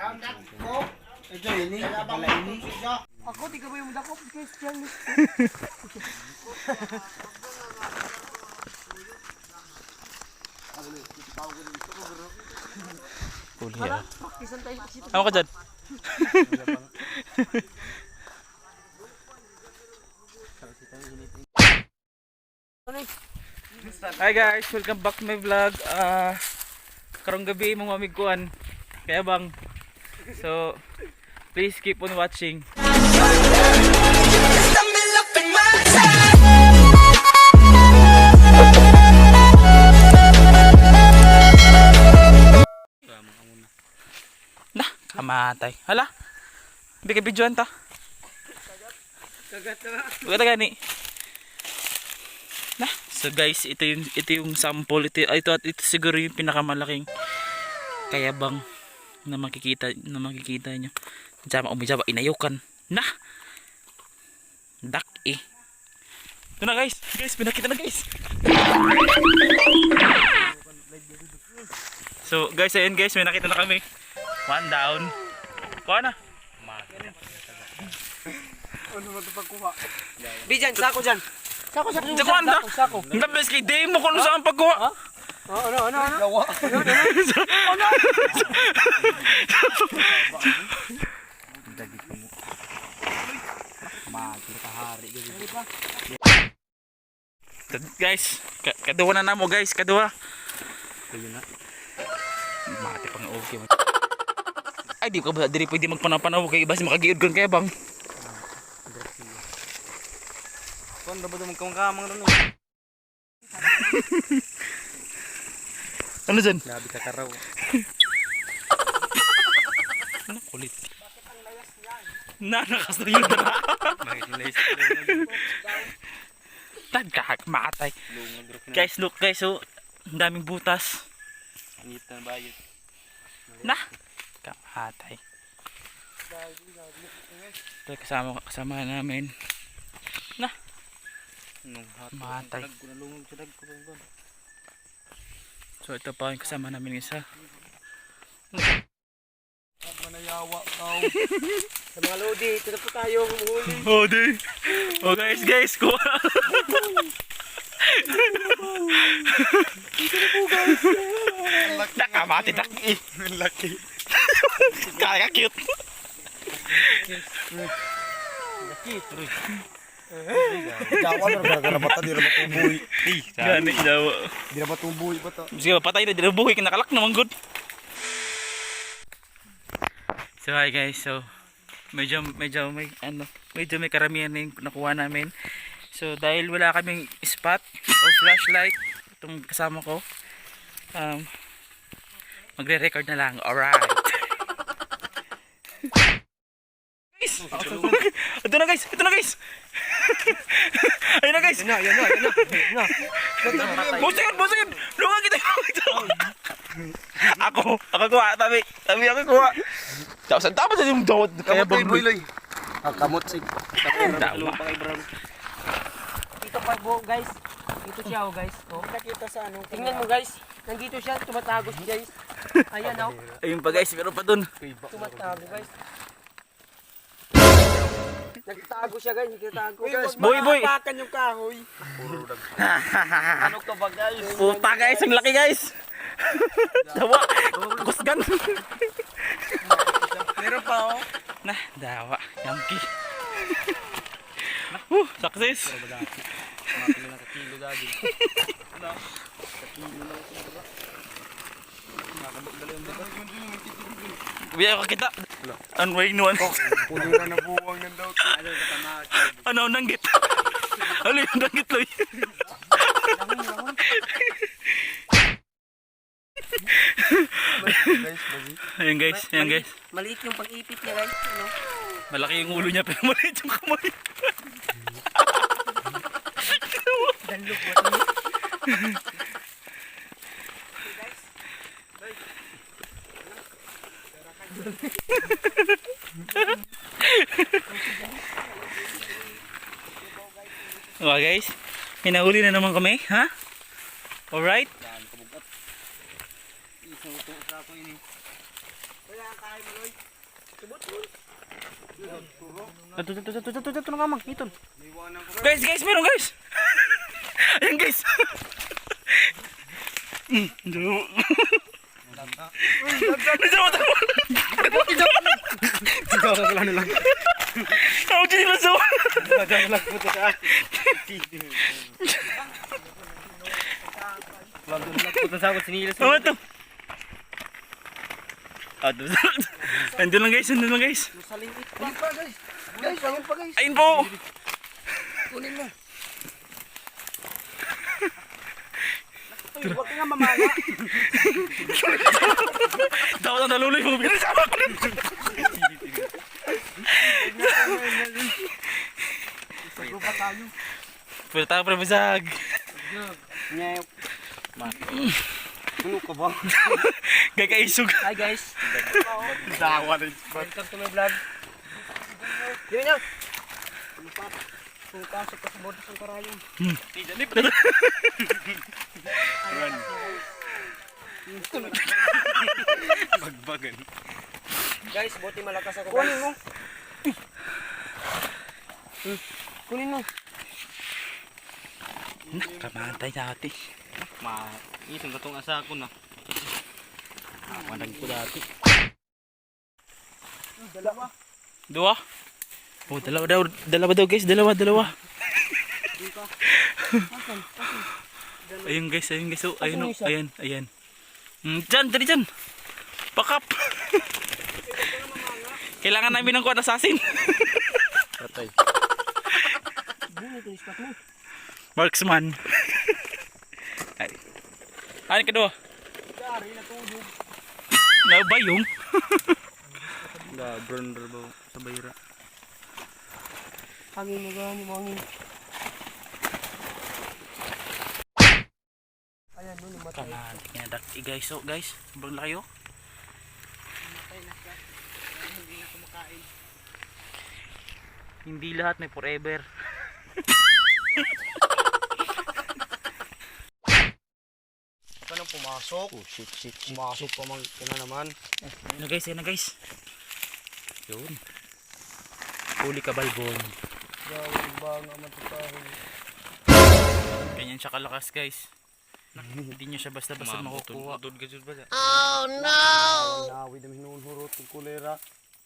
Ito ini, pala ini. Ako, di ka ba yung dakop, Christian? Huli ah. Practicean tayo kasi. Ako ka dyan. Hi guys, welcome back to my vlog. Karong gabi mong mamigkuan. Kaya bang. So, please keep on watching. Na, kamatay. Hala. Hindi ka videoan ta. Kagat na. Kagat gani. Na, so guys, ito yung sample, ito ito at ito siguro yung pinakamalaking kayabang na makikita niyo. Jama umijaba inayukan. Na. Dak eh. Ito na guys. Guys, pinakita na guys. So guys, ayun guys, may nakita na kami. One down. Kuha na. Bijan, sako dyan. Sako, sako. Sako, anda. Sako, sako. Ang best kay demo kung ano saan pagkuha. Oh, ano, ano, ano? Guys, kaduwa na namo guys, kaduwa. Mati pang okay. Ay, di ko ba diri pwede magpanapanaw kay iba si makagiud kon kaya bang. Kon ba mo kang kamang ron. Ano dyan? Grabe ka karaw. Ano kulit? Na nakasayod na. Bakit nila Tagkak matay. Guys, look guys, oh, ang daming butas. Ngit na bayot. Na. Kamatay. Ito kasama kasama namin. Na. Nung hat. Matay. Dag ko na lungog sa dag ko kon. So ito pa yung kasama namin isa. Manayawa ka. Sa mga lodi, ito na po tayo humuhuli. Oh, di. Oh, guys, guys, kuha. Nakamati taki. Laki. Kaya cute. Jawa na gara bata di ra matuboy. Gani daw. Di ra matuboy bata. Sige, patay na di na buhi nakalak naman good. So hi guys, so medyo medyo may ano, medyo may karamihan na yung nakuha namin. So dahil wala kaming spot o flashlight itong kasama ko, magre-record na lang. Alright. Guys! Ito na guys! Ito na guys! Ayun na guys! Yan na, yan na, yan na. Yan na. Busin! Busin! Lunga kita! Ako! Ako kuha! Tabi! Tabi ako kuha! Tapos ang tapos yung dawat. Kaya Kamot kay bang boy loy. Ah, kamot sig. Tama. Dito pa po, guys. Dito siya, oh, guys. Oh. Nakita sa ano. Tingnan mo, guys. Nandito siya, tumatagos, guys. Ayan, oh. Ayun pa guys, meron pa dun. Tumatago, guys. Nagtago siya, guys. Nagtatago. Guys, Boy, boy. Takan yung kahoy. Ano to ba guys? Puta guys, ang laki guys! Dawa! Kusgan! Meron pa oh. Na, dawa. Yamki. Woo, success! Mapila na kilo dagi. Biya ko kita. Ang way nuan. Puno na nabuwang ng daw. Ano ang nanggit? Ano yung nanggit loy? Guys, bagi. Ayun guys, ayun guys. Maliit yung pag-ipit niya, guys. Ano? Malaki yung ulo niya pero maliit yung kamay. Danlog. What? Okay guys, may nahuli na naman kami, ha? Alright? Isang ito sa ako ini. Ito, ito, ito, ito, ito, ito, ngamang, ito. Guys, guys, meron guys. Ayan guys. Nasa mata mo. Ako dyan nila sa Tama to. Ah, doon. Nandun lang guys, nandun lang guys. Ayun pa guys. Guys, ayun pa guys. Ayun po. Kunin mo. Uy, huwag ka nga mamaya. Dapat ang naluloy mo. Sama ko rin. Grupa tayo. Pwede tayo pre bisag. Ano ka ba? Gagaisog. Hi guys. Dawa rin. Welcome to my vlog. Yun na. Pumapasok ka sa border ng karayom. Bagbagan. Guys, buti malakas ako guys. Kunin mo. Kunin mo. Nakamantay dati. Ma, isang katong asa ko na. Mandag ko dati. Dalawa. Dua? Oh, dalawa daw, dalawa daw guys, dalawa, dalawa. Ayun guys, ayun guys, oh, ayun, oh, ayan, ayan. Dyan, dali dyan. Pakap. Kailangan namin ng kuwan assassin. Patay. Bungo ito ispat mo. Marksman. Ay. Ano ka dua? Dari natulog. Nabayong. Da, burn ba sa bayra. Hangin na gani mo hangin. Ayan, no, namatay. Tama, kinadak guys, oh guys, sobrang laki oh. Namatay na siya. Hindi na kumakain. Hindi lahat may forever. Ka nang pumasok. Oh shit, shit, shit. Pumasok pa man ka na naman. Ayun na guys, ayun na guys. Yun. Huli ka balbon. Gawin ba nga matutahol? Ganyan siya kalakas guys. Hindi nyo siya basta-basta makukuha. Utod ka jud ba siya? Nawi dami noon hurot ng kulera.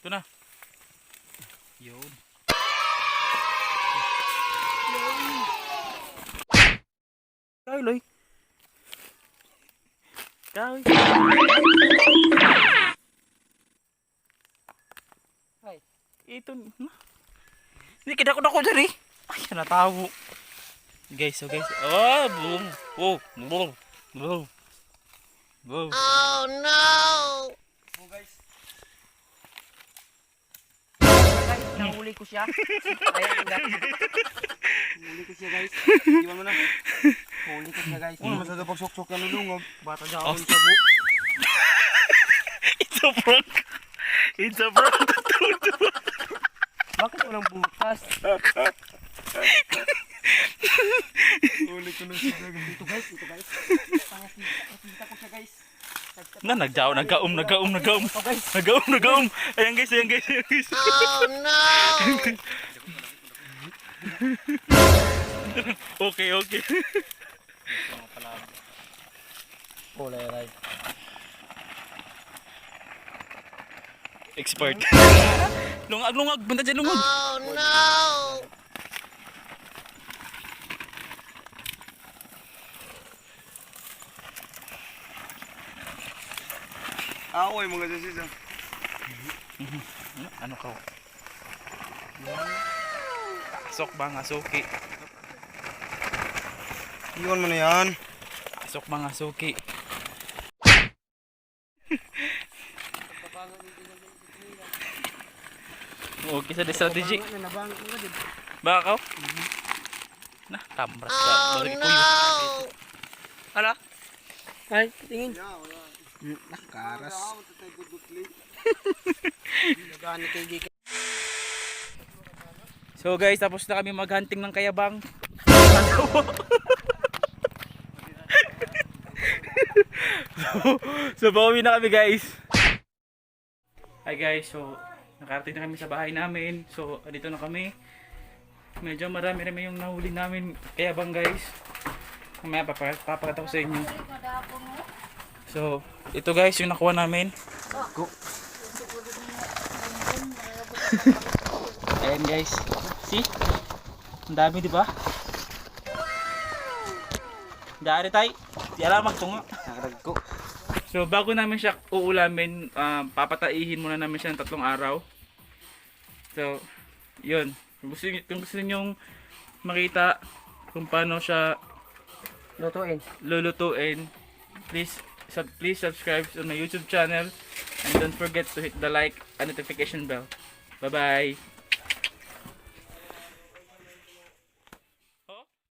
Ito na. Yun. Kay Loy. Kay. Ay. Ito na. Hindi kita ko dako diri. Ay, natawo. Guys, so guys. Oh, boom. Wow, boom. Boom. Boom. Oh guys. Guys, nahuli ko siya. Ayan, guys. Nahuli ko siya guys. Iwan mo na. Huli ko siya guys. Uno man sa pagsuksok ng lungog. Bata Oh. dyan sa bu. It's a prank. It's a prank. Bakit walang butas? Uli ko na siya. Ito guys, ito guys. Nakita ko siya guys. Na nagjaw, nagaum, nagaum, nagaum. Ito guys. Nagaum, nagaum. Ayan guys, ayan guys, ayan guys. Oh no. Okay, okay. Kulera. Expert. Lungag, lungag, banda dyan lungag. Oh no. Ako ay mga sasisa. Ano ka? Pasok ba nga suki? Iwan mo na yan. Pasok mga suki. Okay sa strategy. Baka ka? Na, tamras ka. Oh, no! Ala? Ay, tingin. Nakaras. Nagani kay Gika. So guys, tapos na kami maghunting ng kayabang. So, pauwi na kami guys. Hi guys, so nakarating na kami sa bahay namin. So, dito na kami. Medyo marami-rami yung nahuli namin. Kaya bang guys? Mamaya papakita ko sa inyo. So, ito guys yung nakuha namin. Go. Ayan guys. See? Ang dami, di ba? Dari tay. Di alam magtunga. Nakaragko. So bago namin siya uulamin, papataihin muna namin siya ng 3 araw. So, yun. Kung gusto ninyong makita kung paano siya Lutuin. lulutuin, please subscribe to my YouTube channel and don't forget to hit the like and notification bell. Bye-bye!